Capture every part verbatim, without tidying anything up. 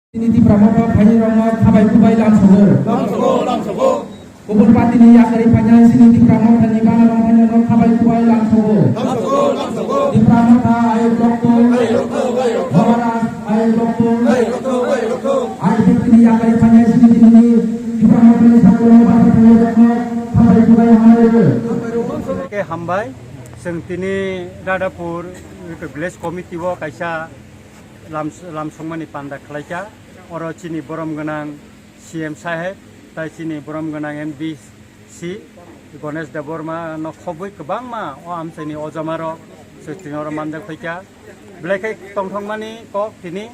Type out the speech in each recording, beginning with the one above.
Chini Tipra Motha phainai rokno khabai kubai lamsogo. Kubun party ni yakarwi phainai chini Tipra Motha ni bana rok phainai rok khabai kubai lamsogo. Tipra Motha ayuk rokto. Maharaj ayuk rokto. Ayuk rokto ni yakarwi phainai chini tini ni Tipra Motha ni sakno basa phainai rokno khabai kubai hambai rw. Ke hambai, chwng tini Radhapur village committee o kaisa lam, lamsongmani panda khlaikha. Oro chini borom gwnang C M saheb, tai chini borom gwnang M D C Ganesh Debbarma no khobwi kwbangma o amchaini ojamarok se tini oro manjak phaikha. Belai khe tongthokmani kok tini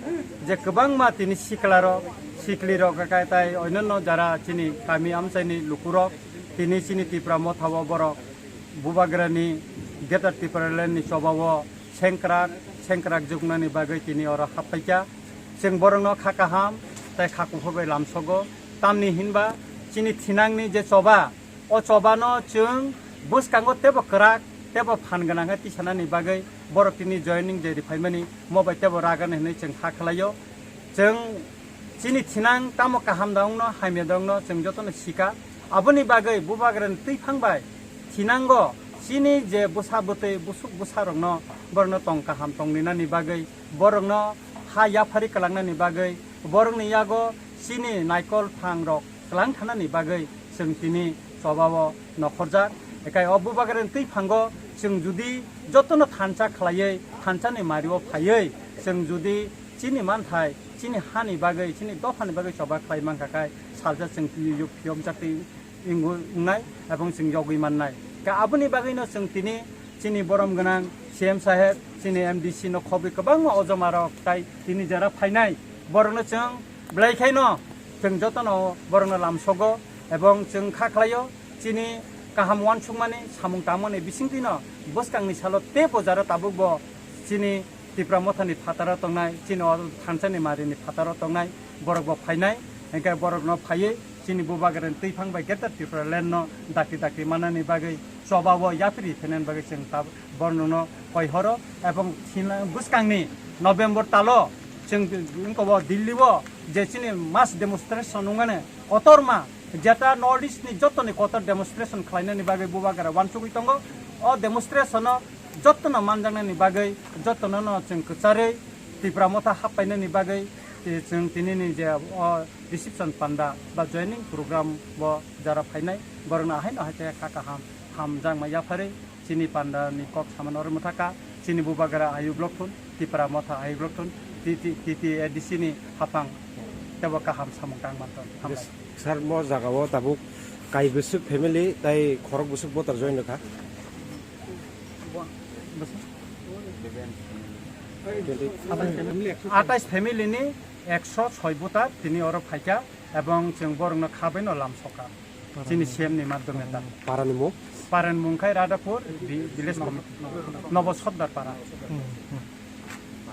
je kwbangma tini siklarok, siklirok, kai tai onyono jara chini kami amchaini lukurok tini chini Tipra Motha o borok Bubagrani Greater Tipraland ni chobao sengkrak, sengkrak juknani bagwi tini oro happaikha. Chwng borokno kha kaham tai kha kuphur bai lamsogo. Tamni hinba chini thinangni je choba, o chobano chwng bwskango teibo kwrak, teibo phan gwnang khe tisanani bagwi borok tini joining je riphaimani mo bai teibo ragani hwnwi chwng kha khlaio. Chwng chini thinang tamo kaham da wngno, hamya da wngno, chwng jotono sika. Aboni bagwi Bubagrani twiphang bai thinango chini je bwsa bwtwi, bwswk bwsarokno borokno tong kaham tonglinani bagwi, borokno ha yaphari kwlangnani bagwi, borokni yago chini naikol phangrok kwlang thanani bagwi chwng tini chobao nokhorjak. Ekai o Bubagrani twiphango chwng judi jotono thansa khlaiwi, thansani mario phaiwi chwng judi chini manthai, chini hani bagwi, chini dophani bagwi choba khlai mankha khai salsa chwng tini yuk phiyokjak twi wngwi wngnai, ebong chwng yogwi mannai. Ka aboni bagwino chwng tini chini borom gwnang C M saheb, chini M D C no khobwi kwbangma ojomarok tai tini jera phainai, borokno chwng belai khaino chwng jotono borokno lamsogo, ebong chwng kha khlaio chini kaham uansukmani samung tangmani bisingtwino bwskangni salo teibo jara tabukbo chini Tipra Mothani phataro tongnai, chini o thansani marini phataro tongnai, borokbo phainai, hwnkhe borokno phaiwi chini Bubagrani twiphang bai Greater Tipraland no dakti dakti manani bagwi chobao yapri phainani bagwi chwng tab-, borokno koi horo, ebong thina bwskangni November talo chwng wngkha o Delhi o je chini mass demonstration wngmani kotorma, jeta North East ni jotoni kotor demonstration khlainani bagwi Bubagra uansugwi tongo. O demonstration o jotono manjaknani bagwi, jotono no chwng kwcharwi Tipra Motha happainani bagwi, tei chwng tinini je o reception panda ba joining program o jara phainai, borokno ahaino hai khe kha kaham, hamjakma yapharwi chini panda ni kok samano oro mwthaka, chini Bubagra ayuk lokthun, Tipra Motha ayuk lokthun, T T, T T A D C ni haphang teibo kaham samung tang manthon. Hambai. Sir, mo jaga o tabuk kai bwswk family tai khorok bwswk voter join rwkha? Atais family ni ekso soi voter tini oro phaikha, ebong chwng borokno khabaino lamsokha chini C M ni madhyome ta. Parani mung? Parani mung khai Radhapur vi-, village committee, Nobo Sordar para.